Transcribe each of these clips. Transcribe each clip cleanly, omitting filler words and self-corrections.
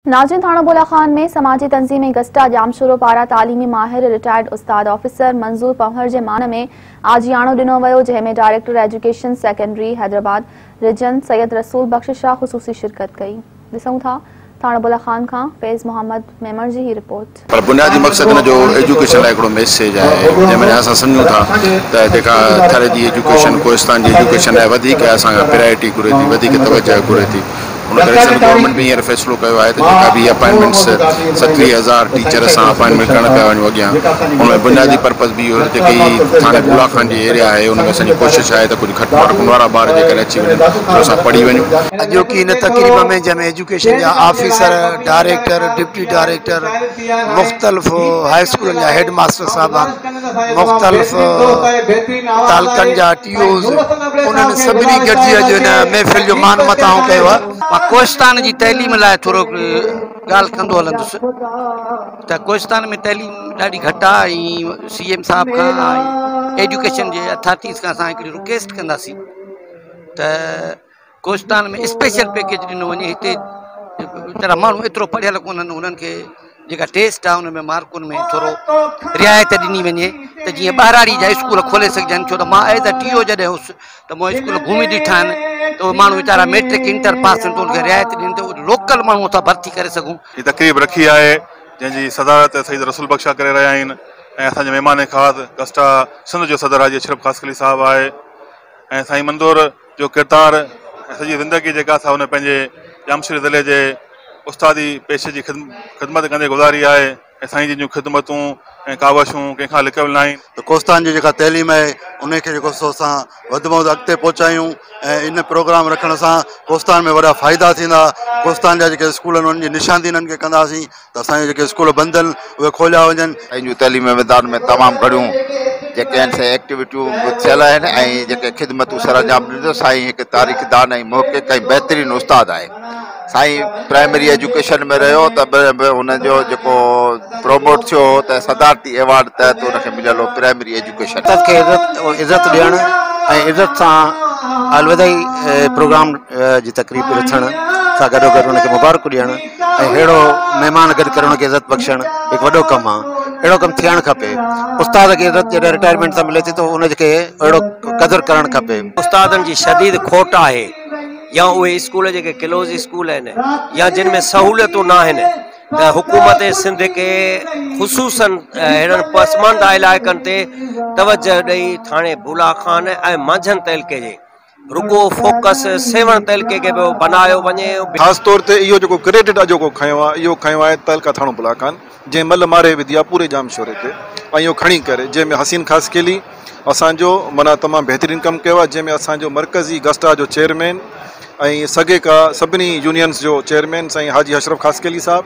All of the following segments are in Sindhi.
ناظرين ٿاڻو بولا خان ۾ سماجي تنظيم گسٽا ڄامشورو پاران تعليمي ماهر رٽائرڊ استاد آفيسر منظور پنهور جي مان ۾ آجياڻو ڏنو ويو، جنهن ۾ director education secondary Hyderabad region Syed Rasool Bakhsh Shah خصوصي شرڪت ڪئي. ڏسون ٿا ٿاڻو بولا خان کان فيض محمد ميمڻ جي هي رپورٽ. پر بنيادي مقصد ان جو ايجوڪيشن لاء هڪڙو ميسيج آهي جنهن ۾ اسان سمجهون ٿا ته جيڪا ٿر جي ايجوڪيشن ڪوهستان جي ايجوڪيشن لاء وڌيڪ اسان کان پرائرٽي گهري ٿي وڌيڪ توجهه گهري ٿي. ان ڪري سنڌ گورنمينٽ به هينئر فيصلو ڪيو آهي ته جيڪا به اپائنٽمينٽس 27 هزار ٽيچر سان اپائنٽمينٽ ڪرڻ پيا وڃون اڳيان ان ۾ بنيادي پرپز به اهو جيڪي هي ٿاڻي بولا خان جي ايريا آهي ان ۾ اسان جي ڪوشش آهي ته ڪجهه گهٽ مارڪن وارا ٻار جيڪڏهن اچي وڃن ته اسان پڙهي وڃون. اڄوڪي هن تقريب ۾ جنهن ۾ ايجوڪيشن جا آفيسر، ڊائريڪٽر، ڊپٽي ڊائريڪٽر، مختلف هاء اسڪولن جا هيڊ ماستر صاحبان، مختلف تعلقن جا ٽي اوز، انهن سڀني گڏجي اڄ هن محفل جو مان مٿانهون ڪيو آهي. مان ڪوهستان جي تعليم لاء ٿورو ڳالهه ڪندو هلندس ته ڪوهستان ۾ تعليم ڏاڍي گهٽ آهي ۽ سي ايم صاحب کان ۽ ايجوڪيشن جي اٿارٽيز کان اسان هڪڙي رڪويسٽ ڪنداسين ته ڪوهستان ۾ اسپيشل پيڪيج ڏنو وڃي. هتي ويچارا ماڻهو ايترو پڙهيل ڪونهن، انهن کي جيڪا ٽيسٽ آهي ان ۾ مارڪن ۾ ٿورو رعايت ڏني وڃي ته جيئن ٻهراڙي جا اسڪول کولي سگهجن. ڇو ته مان ايز اي ٽي او جڏهن هوس ته مون اسڪول گهمي ڏٺا آهن ته اهي ماڻهو ويچارا ميٽرڪ انٽر پاس آهن ته انهن کي رعايت ڏين ته لوڪل ماڻهو اسان ڀرتي ڪري سگهون. هي تقريب رکي آهي جنهن جي صدارت سيد رسول بخش شاهه ڪري رهيا آهن ۽ اسان جي مهمان خاص گسٽا سنڌ جو صدر حاجي اشرف خاصخيلي صاحب آهي ۽ سائين منظور جو ڪردار ۽ سڄي زندگي جيڪا سا هن پنهنجي ڄامشوري ضلعي جي استادي پيشي جي خدمت ڪندي گذاري آهي ۽ سائين جن جون خدمتون ۽ ڪاوشون ڪنهن کان لڪيل ناهن. ته ڪوهستان جي جيڪا تعليم آهي ان کي جيڪو سو اسان وڌ ۾ وڌ اڳتي پهچايون ۽ ان پروگرام رکڻ سان ڪوهستان ۾ وڏا فائدا ٿيندا. ڪوهستان جا جيڪي اسڪول آهن انهن جي نشاندهي انهن کي ڪنداسين ته اسان جا جيڪي اسڪول بند آهن اهي کوليا وڃن. سائين جون تعليمي ميدان ۾ تمام گهڻيون جيڪي آهن سي ايڪٽيوٽيون به ٿيل آهن ۽ جيڪي خدمتون سرانجام ڏنيون اٿس. سائين هڪ تاريخدان ۽ محقق ۽ بهترين استاد آهي. سائين پرائمري ايجوڪيشن ۾ رهيو ته به هن جو جيڪو پروموٽ ٿيو هو ته صدارتي ايوارڊ تحت هن کي مليل هو پرائمري ايجوڪيشن. استاد کي عزت ڏيڻ ۽ عزت سان الوداعي پروگرام جي تقريب رٿڻ سان گڏوگڏ ان کي مبارڪون ڏيڻ ۽ اهڙو مهمان گڏ ڪري ان کي عزت بخشڻ هڪ وڏو ڪم آهي. اهڙو ڪم ٿيڻ کپي. استاد کي عزت جڏهن رٽائرمينٽ سان ملي ٿي ته ان کي اهڙو قدر ڪرڻ کپي. استادن جي شديد کوٽ آهي يا اهي اسڪول جيڪي ڪلوز اسڪول آهن يا جن ۾ سهولتون ناهن ته حڪومت سنڌ کي خصوصن اهڙن پسمانده علائقن تي توجه ڏئي ٿاڻي بولا خان ۽ مانجهند تعلقي جي رڳو فوڪس سيوهڻ تعلقي کي به بنايو وڃي. خاص طور تي اهو جيڪو ڪريڊٽ اڄوڪو کنيو آهي اهو کنيو آهي تعلقه ٿاڻو بولا خان جنهن مل ماري وڌي آهي پوري ڄامشوري تي ۽ اهو کڻي ڪري جنهن ۾ حسين خاصخيلي اسان جو معنيٰ تمام بهترين ڪم ڪيو آهي جنهن ۾ اسان جو مرڪزي گسٽا جو چيئرمين ۽ سگيڪا سڀني يونينز جو چيئرمين سائين حاجي اشرف خاصخيلي صاحب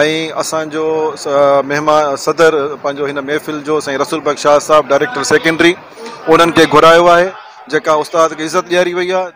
۽ اسان جو مهمان صدر پنهنجو هن محفل جو سائين رسول بخش شاهه صاحب ڊائريڪٽر سيڪنڊري انهن کي گهرايو آهي. جيڪا استاد کي عزت ڏياري وئي آهي.